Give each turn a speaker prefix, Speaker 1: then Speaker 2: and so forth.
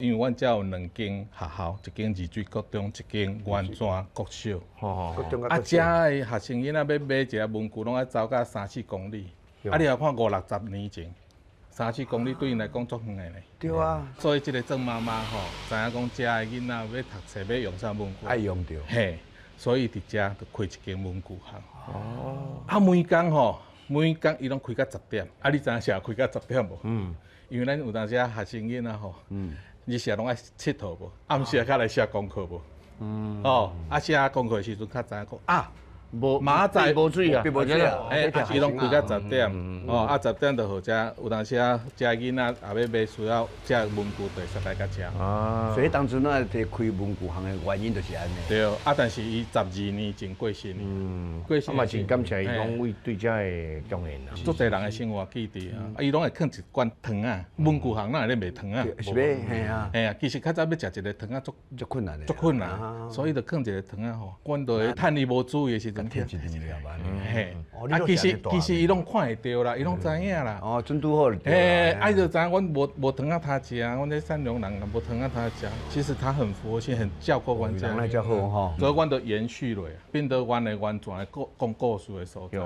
Speaker 1: 因為阮遮有兩間學校，一間二水國中，一間元泉國小。啊，遮的學生囡仔欲買一个文具，攏愛走甲三四公里。啊，你來看五六十年前，三四公里對𪜶來講足遠的呢。
Speaker 2: 對啊。
Speaker 1: 所以這个鄭媽媽吼，知影講遮的囡仔欲讀冊欲用啥文具，
Speaker 2: 愛用著。
Speaker 1: 嘿，所以佇遮就開一間文具行。啊，每工吼，每工伊攏開到10點。啊，你知影啥開到十點無？因為咱有當時啊學生囡仔吼，日時攏愛𨑨迌無，暗時較來寫功課無。哦，啊寫功課的時陣較知影講啊，
Speaker 3: 無
Speaker 1: 明仔載
Speaker 3: 無水啊，
Speaker 2: 無水啊，
Speaker 1: 欸，啊，伊攏開到十點，哦，啊十點就予遮有當時啊，遮囡仔也欲買需要遮文具，就會使來共遮。
Speaker 2: 所以當初咱提開文具行的原因就是按呢。
Speaker 1: 對，啊，但是伊12年前過身，過身。
Speaker 3: 啊嘛真感謝伊講為對遮的貢獻啊。
Speaker 1: 足濟人的生活記佇啊，啊，伊攏會囥一罐糖仔，文具行哪會咧賣糖仔？
Speaker 2: 是欲，嘿啊。
Speaker 1: 嘿啊，其實較早欲食一个糖仔足
Speaker 2: 足困難的，
Speaker 1: 足困難，所以就囥一个糖仔吼，阮就會趁伊無注意的時陣，
Speaker 2: 摕一粒
Speaker 1: 嘿，啊，其實伊攏看會著啦，伊攏知影啦。
Speaker 2: 哦，準拄好。
Speaker 1: 嘿，啊，伊就知影阮無糖仔通食，阮這善良人無糖仔通食。其實他很佛心，很照顧阮遮。
Speaker 2: 人來遮好吼。
Speaker 1: 所以阮就延續落，變做阮的源泉的講故事的所在。